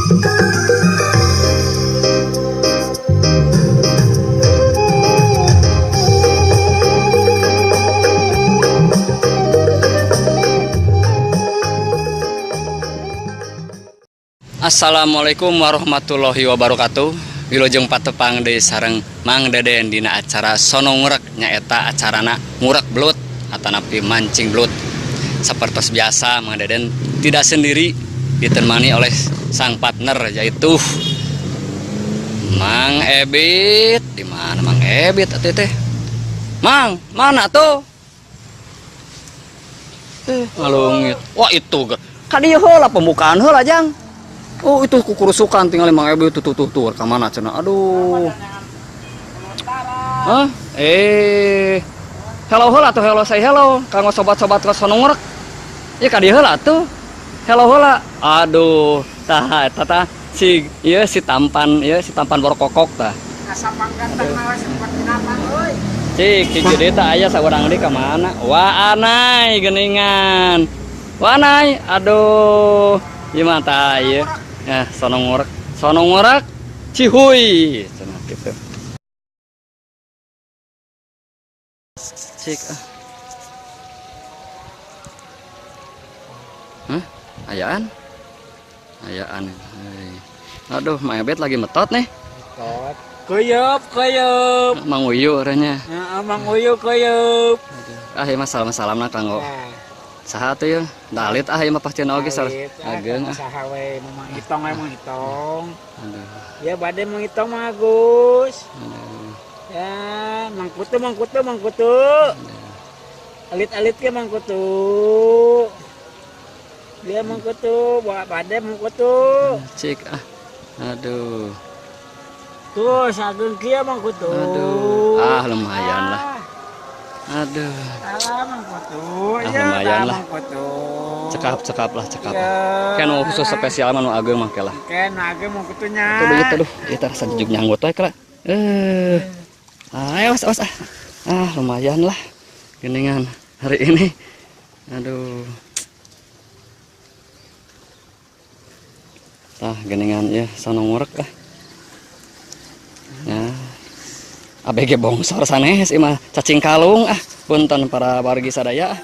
Assalamualaikum warahmatullahi wabarakatuh. Wilujeng patepang deui sareng Mang Deden dina acara Sono Ngurek, nyaeta acarana ngurek belut atanapi mancing belut. Seperti biasa, Mang Deden tidak sendiri, ditemani oleh sang partner, yaitu Mang Ebit. Di mana Mang Ebit atuh teh? Mang, mana tuh? Eh, ngalungit. Wah, itu ka dieu heula, pembukaan heula, Jang. Oh, itu kukurusukan tinggal Mang Ebit tuh tuh tuh tuh ka mana cenah? Aduh. Hah? Eh. Hello heula tuh, hello, say hello kanggo sobat-sobat Sono Ngurek. Ya, ka dieu heula tuh. Hello heula. Aduh, tah eta tah si ieu si tampan, ieu si tampan borokokok tah. Asa panggantang mah sempat binatang euy. Cik, hiji deui tah aya saurang deui ka mana? Wah, anai geuningan. Wah, anai. Aduh. Gimana tah ieu? Ya, Sono Ngurek. Sono Ngurek cihuy. Cenah kitu. Cik ah. Hah? Ayaan? Ayaan. Hei. Aduh, Mang Ebet lagi metot nih. Metot. Keyep, keyep. Mang Uyu orangnya. Heeh, Mang Uyu keyep. Ah, ieu mah salam-salamna kanggo. Nah. Saha tuh ya? Dalit ah, ieu mah pasti oge salah. Alit, ah, Ageng ah. Saha we mau mangitong we mangitong. Aduh. Ya bade mangitong Mang Agus. Aduh. Ya, Mang Kutu, Mang Kutu, Mang Kutu. Alit-alit ke Mang Kutu. Dia Mang Kutu, bawa bade Mang Kutu. Cik ah. Aduh. Tuh, sageung kieu Mang Kutu. Aduh. Ah, lumayan lah. Aduh. Alah, Mang Kutu. Ah, Ya, lumayan lah. Mang Kutu. Cekap, cekap lah, cekap. Ya. Kan mau khusus spesial mah nu ageng mah lah. Ken ageng Mang Kutunya. Tuh duit aduh, ieu teh rasa jujug nyanggut we kela. Eh. Ah, awas awas ah. Ah, lumayan lah. Geningan hari ini. Aduh. Tah geningan ya Sono Ngurek lah. Ya. ABG bongsor sanes ieu mah cacing kalung ah. Punten para wargi sadaya ah.